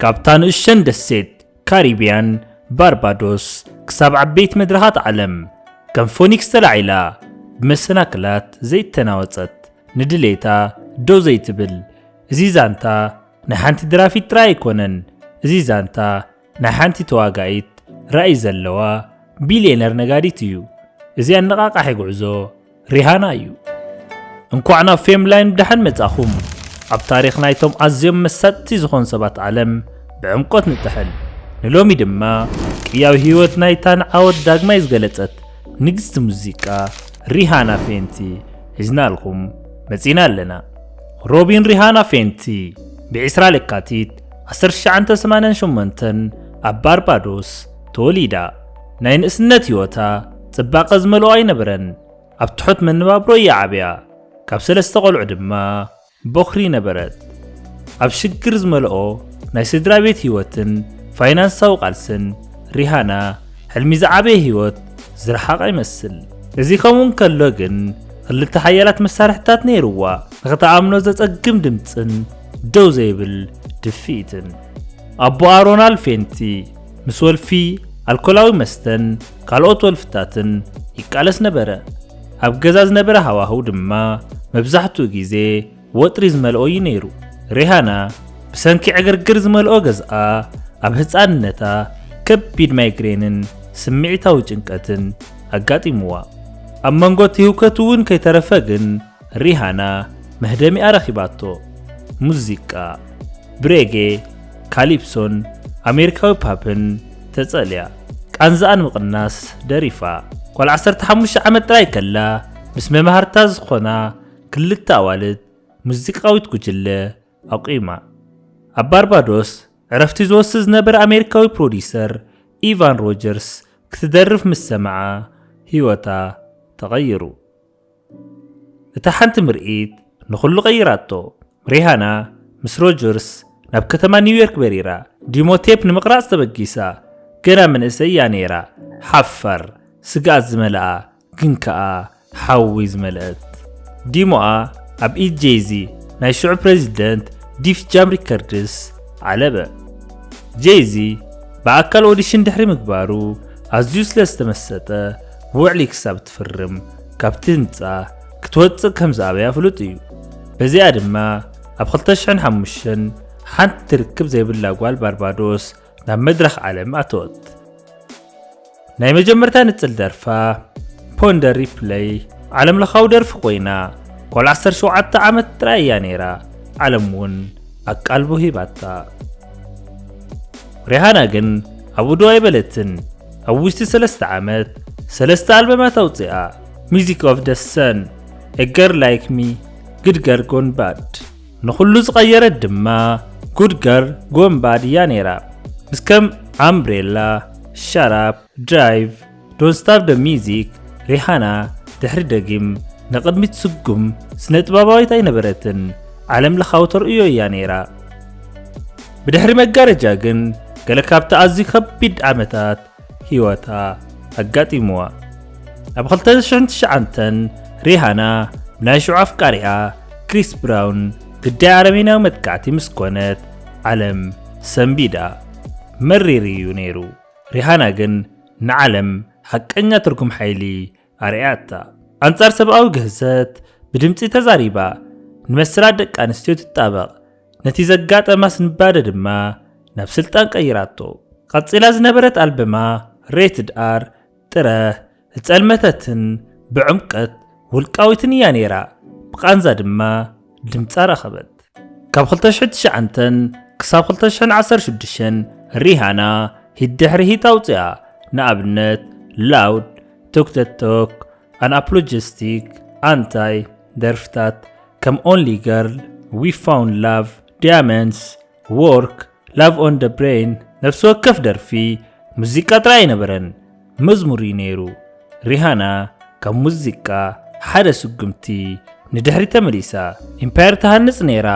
ካብታ ንእሸን ደሴት ካሪብያን ባርባዶስ ክሳብ ዓበይቲ መድረኻት ዓለም ከም ፎኒክስ ተላዒላ ብመሰናክላት ዘይተናወጸት ንድሌታ ደው ዘይትብል። እዚ ዛንታ ናይ ሓንቲ ድራፊት ጥራይ ኣይኮነን። እዚ ዛንታ ናይ ሓንቲ ተዋጋኢት ራእይ ዘለዋ ቢልየነር ነጋዲት እዩ። እዚ ኣነቓቓሒ ጉዕዞ ሪሃና እዩ። እንኳዕ ናብ ፌም ላይን ብደሓን መጻኹም። ኣብ ታሪኽ ናይቶም ኣዝዮም መሳጥቲ ዝኾኑ ሰባት ዓለም ብዕምቆት ንጥሕል። ንሎሚ ድማ ቅያዊ ህይወት ናይታ ንዓወት ዳግማይ ዝገለጸት ንግስቲ ሙዚቃ ሪሃና ፌንቲ ሒዝናልኩም መጺና ኣለና። ሮቢን ሪሃና ፌንቲ ብ20 ለካቲት 1988 ኣብ ባርባዶስ ተወሊዳ። ናይ ንእስነት ህይወታ ጽባቐ ዝመልኦ ኣይነበረን። ኣብ ትሑት መነባብሮ እያ ዓብያ። ካብ ሰለስተ ቆልዑ ድማ ቦኽሪ ነበረት። ኣብ ሽግር ዝመልኦ ናይ ስድራ ቤት ህይወትን ፋይናንሳዊ ቃልስን ሪሃና ሕልሚ ዝዓበየ ህይወት ዝረሓቐ ይመስል። እዚ ከምኡ እንከሎ ግን ክልተ ሓያላት መሳርሕታት ነይርዋ፣ ንኽትኣምኖ ዘጸግም ድምጽን ደው ዘይብል ድፍኢትን። ኣቦኣ ሮናልድ ፌንቲ ምስ ወልፊ፣ ኣልኮላዊ መስተን ካልኦት ወልፍታትን ይቃለስ ነበረ። ኣብ ገዛ ዝነበረ ሃዋህው ድማ መብዛሕትኡ ግዜ ወጥሪ ዝመልኦ እዩ ነይሩ። ሪሃና ብሰንኪ ዕግርግር ዝመልኦ ገዝኣ ኣብ ህጻንነታ ከቢድ ማይግሬንን ስምዒታዊ ጭንቀትን ኣጋጢምዋ። ኣብ መንጎ እቲ ህውከት እውን ከይተረፈ ግን ሪሃና መህደሚኣ ረኺባቶ። ሙዚቃ ብሬጌ፣ ካሊፕሶን ኣሜሪካዊ ፓፕን ተጸልያ። ቃንዛኣ ንምቕናስ ደሪፋ። ጓል 15 ዓመት ጥራይ ከላ ምስ መማህርታ ዝኾና ክልተ ኣዋልድ ሙዚቃዊት ጉጅለ ኣቑማ። ኣብ ባርባዶስ ዕረፍቲ ዝወስድ ዝነበረ ኣሜሪካዊ ፕሮዲሰር ኢቫን ሮጀርስ ክትደርፍ ምስ ሰምዓ ህይወታ ተቐይሩ። እታ ሓንቲ ምርኢት ንኹሉ ቀይራቶ። ሪሃና ምስ ሮጀርስ ናብ ከተማ ኒውዮርክ በሪራ። ዲሞ ቴፕ ንምቕራጽ ተበጊሳ። ገና መንእሰይ እያ ነይራ። ሓፋር፣ ስግኣት ዝመልኣ ግን ከኣ ሓዊ ዝመልአት። ዲሞኣ ኣብ ኢድ ጄይዚ ናይ ሽዑ ፕረዚደንት ዲፍ ጃም ሪከርድስ ዓለበ። ጄይዚ ብኣካል ኦዲሽን ድሕሪ ምግባሩ ኣዝዩ ስለ ዝተመሰጠ ውዕሊ ክሳብ ትፍርም ካብቲ ህንጻ ክትወጽእ ከም ዝኣበያ ፍሉጥ እዩ። በዚኣ ድማ ኣብ 2005 ሓንቲ ርክብ ዘይብላ ጓል ባርባዶስ ናብ መድረኽ ዓለም ኣተወት። ናይ መጀመርታ ንጽል ደርፋ ፖንደር ሪፕለይ ዓለምለኻዊ ደርፊ ኮይና፣ ጓል 17 ዓመት ጥራይ እያ ነይራ። ዓለም እውን ኣቃልቦ ሂባታ። ሪሃና ግን ኣብኡ ደው ኣይበለትን። ኣብ ውሽጢ ሰለስተ ዓመት ሰለስተ ኣልበማት ኣውፅኣ። ሚዚክ ኦፍ ደ ሰን፣ ኤ ገርል ላይክ ሚ፣ ጉድ ገርል ጎን ባድ። ንኹሉ ዝቐየረት ድማ ጉድ ገርል ጎን ባድ እያ ነይራ። ምስ ከም ኣምብሬላ፣ ሻት ኣፕ፣ ድራይቭ፣ ዶንት ስታፕ ደ ሚዚክ፣ ሪሃና ድሕሪ ደጊም ንቕድሚት ስጉም ስነ ጥበባዊት ኣይነበረትን። ዓለም ለኻዊ ተርእዮ እያ ነይራ። ብድሕሪ መጋረጃ ግን ገለ ካብቲ ኣዝዩ ከቢድ ዓመታት ህይወታ ኣጋጢምዋ። ኣብ 2009 ሪሃና ብናይ ሽዑ ኣፍቃሪኣ ክሪስ ብራውን ግዳይ ኣረሜናዊ መጥቃዕቲ ምስ ኮነት ዓለም ሰንቢዳ። መሪር እዩ ነይሩ። ሪሃና ግን ንዓለም ሓቀኛ ትርጉም ሓይሊ ኣርእያታ። ኣንጻር ሰብኣዊ ግህሰት ብድምጺ ተዛሪባ፣ ንመሰላት ደቂ ኣንስትዮ ትጣበቕ። ነቲ ዘጋጠማ ስንባደ ድማ ናብ ስልጣን ቀይራቶ። ቀጺላ ዝነበረት ኣልበማ ሬትድ ኣር ጥረ ዝጸልመተትን ብዕምቀት ውልቃዊትን እያ ነይራ። ብቓንዛ ድማ ድምጻ ረኸበት። ካብ 2009 ክሳብ 2016 ሪሃና ሂት ድሕሪ ሂት ኣውፅኣ። ንኣብነት ላውድ፣ ቶክ ደ ቶክ፣ ኣን ኣፖሎጀስቲክ፣ ኣንታይ ደርፍታት ከም ኦንሊ ገርል፣ ዊ ፋውንድ ላቭ፣ ዳያመንድስ፣ ወርክ፣ ላቭ ኦን ደ ብሬን። ነፍሲ ወከፍ ደርፊ ሙዚቃ ጥራይ ኣይነበረን፣ መዝሙር እዩ ነይሩ። ሪሃና ካብ ሙዚቃ ሓደ ስጉምቲ ንድሕሪ ተመሊሳ ኢምፓየር ትሃንጽ ነይራ።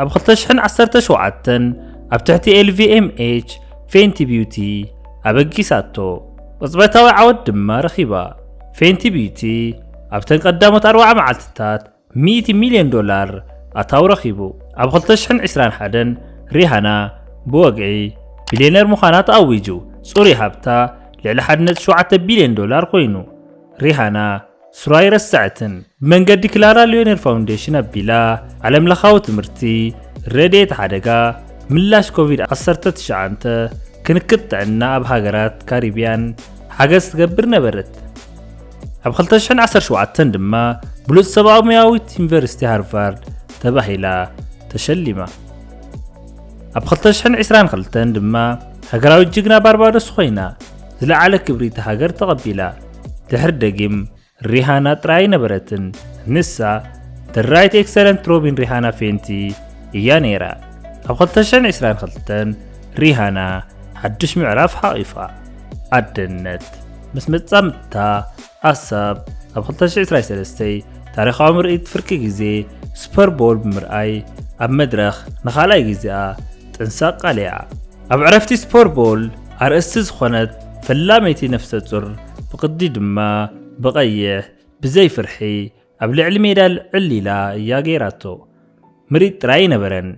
ኣብ 2017 ኣብ ትሕቲ ኤል ቪ ኤም ኤች ፌንቲ ቢዩቲ ኣበጊሳቶ። ቅጽበታዊ ዓወት ድማ ረኺባ። ፌንቲ ቢዩቲ ኣብተን ቀዳሞት ኣርባዓ መዓልትታት ሚእቲ ሚልዮን ዶላር ኣታዊ ረኺቡ። ኣብ 2021 ሪሃና ብወግዒ ቢልዮነር ምዃና ተኣዊጁ። ጽሩይ ሃብታ ልዕሊ ሓደ ነጥቢ ሸውዓተ ቢልዮን ዶላር ኮይኑ። ሪሃና ስሩኣ ኣይረስዐትን። ብመንገዲ ክላራ ሊዮኔር ፋውንዴሽን ኣቢላ ዓለምለኻዊ ትምህርቲ፣ ረድኤት ሓደጋ፣ ምላሽ ኮቪድ ዓሰርተ ትሽዓተ፣ ክንክን ጥዕና ኣብ ሃገራት ካሪብያን ሓገዝ ትገብር ነበረት። ኣብ ክልተ ሽሕን ዓሰርተ ሸውዓተን ድማ ብሉጽ ሰብኣዊ ሞያዊት ዩኒቨርሲቲ ሃርቫርድ ተባሂላ ተሸሊማ። ኣብ ክልተ ሽሕን ዕስራን ክልተን ድማ ሃገራዊት ጅግና ባርባዶስ ኮይና ዝለዓለ ክብሪ እታ ሃገር ተቐቢላ። ድሕሪ ደጊም ሪሃና ጥራይ ኣይነበረትን። ንሳ The Right Excellent Robyn Rihanna Fenty እያ ነይራ። ኣብ ክልተ ሽሕን ዕስራን ክልተን ሪሃና ሓድሽ ምዕራፍ ሓቒፋ። ኣደነት ምስ መጻምድታ ኣሳብ ኣብ ክልተ ሽሕን ዕስራን ሰለስተን ታሪኻዊ ምርኢት ፍርቂ ግዜ ሱፐር ቦል ብምርኣይ ኣብ መድረኽ ንኻልኣይ ግዜኣ ጥንሳ ኣቃሊዓ። ኣብ ዕረፍቲ ሱፐር ቦል ኣርእስቲ ዝኾነት ፈላመይቲ ነፍሰ ጡር ብቕዲ ድማ ብቐይሕ ብዘይ ፍርሒ ኣብ ልዕሊ ሜዳ ልዕል ኢላ እያ ገይራቶ። ምርኢት ጥራይ ኣይነበረን፣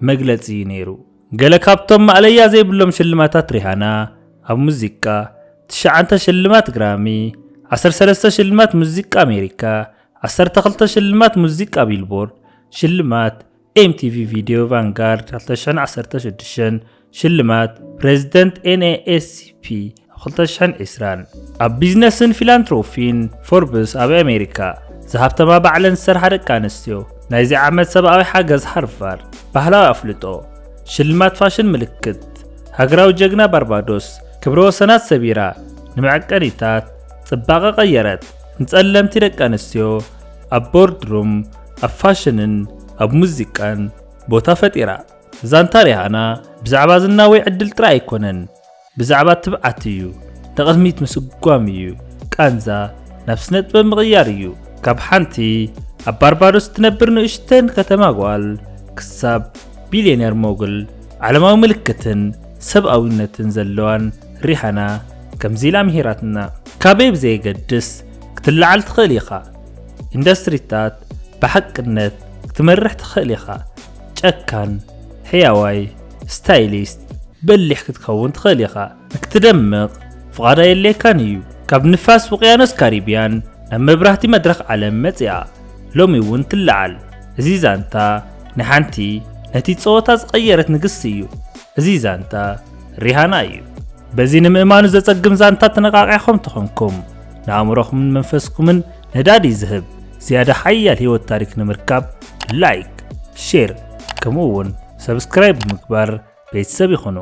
መግለጺ እዩ ነይሩ። ገለ ካብቶም ማእለያ ዘይብሎም ሽልማታት ሪሃና ኣብ ሙዚቃ፣ ትሽዓተ ሽልማት ግራሚ፣ ዓሰርተ ሰለስተ ሽልማት ሙዚቃ ኣሜሪካ፣ ዓሰርተ ክልተ ሽልማት ሙዚቃ ቢልቦርድ፣ ሽልማት ኤምቲቪ ቪድዮ ቫንጋርድ ክልተ ሽሕን ዓሰርተ ሽዱሽተን፣ ሽልማት ፕሬዚደንት ኤንኤኤስሲፒ ኣብ ክልተ ሽሕን ዕስራን። ኣብ ቢዝነስን ፊላንትሮፊን ፎርብስ ኣብ ኣሜሪካ ዝሃብተማ ባዕለን ዝሰርሓ ደቂ ኣንስትዮ ናይዚ ዓመት ሰብኣዊ ሓገዝ ሃርቫርድ ባህላዊ ኣፍልጦ ሽልማት ፋሽን ምልክት ሃገራዊ ጀግና ባርባዶስ ክብረ ወሰናት ሰቢራ ንመዐቀኒታት ጽባቐ ቀየረት። ንጸለምቲ ደቂ ኣንስትዮ ኣብ ቦርድሩም ኣብ ፋሽንን ኣብ ሙዚቃን ቦታ ፈጢራ። ዛንታ ሪሃና ብዛዕባ ዝና ወይ ዕድል ጥራይ ኣይኮነን፣ ብዛዕባ ትብዓት እዩ። ንቕድሚት ምስጓም እዩ። ቃንዛ ናብ ስነ ጥበብ ምቕያር እዩ። ካብ ሓንቲ ኣብ ባርባዶስ ትነብር ንእሽተን ከተማ ጓል ክሳብ ቢልዮነር ሞጉል ዓለማዊ ምልክትን ሰብኣዊነትን ዘለዋን ሪሃና ከምዚ ኢላ ምሂራትና። ካበይ ብዘየገድስ ክትለዓል ትኽእል ኢኻ። ኢንዱስትሪታት ብሓቅነት ክትመርሕ ትኽእል ኢኻ። ጨካን፣ ሕያዋይ፣ ስታይሊስት፣ በሊሕ ክትከውን ትኽእል ኢኻ። ንክትደምቕ ፍቓድ ኣየድልየካን እዩ። ካብ ንፋስ ውቅያኖስ ካሪብያን ናብ መብራህቲ መድረኽ ዓለም መጺኣ። ሎሚ እውን ትለዓል። እዚ ዛንታ ንሓንቲ ነቲ ጸወታ ዝቐየረት ንግስቲ እዩ። እዚ ዛንታ ሪሃና እዩ። በዚ ንምእማኑ ዘጸግም ዛንታ ተነቃቂሕኩም ተኾንኩም፣ ንኣእምሮኹምን መንፈስኩምን ነዳዲ ዝህብ ዝያዳ ሓያል ህይወት ታሪክ ንምርካብ ላይክ፣ ሼር፣ ከምኡ እውን ሰብስክራይብ ብምግባር ቤተሰብ ይኹኑ።